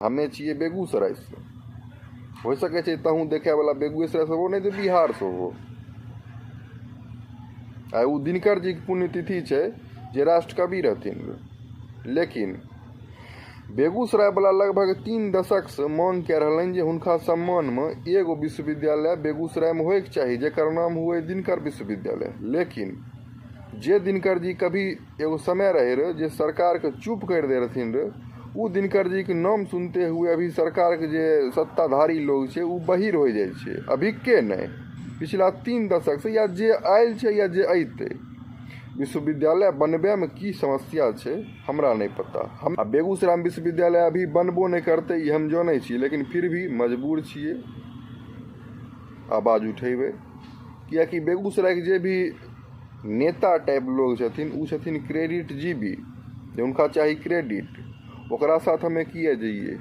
हमे छियै बेगूसरायसँ। होइ सकै छै तहूँ देखैवला बेगूएसरायसँ हो, नहि तऽ बिहारसँ हो। आ ओ दिनकर जीके पुण्यतिथि छै जे राष्ट्रकवि रहथिन। लेकिन बेगूसरायवला लगभग 3 दशकसँ मांग कए रहलनि जे हुनका सम्मानमे एगो विश्वविद्यालय बेगूसरायमे होइके चाही, जकर नाम हुए दिनकर विश्वविद्यालय। लेकिन जे दिनकर जी कभी एगो समय रहे रहे जे सरकारके चुप करि दे रहथिन रहे, ओ दिनकर जीके नाम सुनते हुए अभी सरकारके जे सत्ताधारी लोग छै ओ बहिर हो जाइ छै। अभी के नहि, पिछला 3 दशकसँ या जे आयल छै या जे अयतै। विश्वविद्यालय बनबैमे की समस्या छै हमरा नहि पता। हम आ बेगूसरायमे विश्वविद्यालय अभी बनबो नहि करतै, ई हम जानै छी, लेकिन फिर भी मजबूर छियै आवाज उठेबै, किएकि बेगूसरायके जे भी नेता टाइप लोग छथिन ओ छथिन क्रेडिट जीवी, जे हुनका चाही क्रेडिट। ओकरा साथ हमे किए जइए?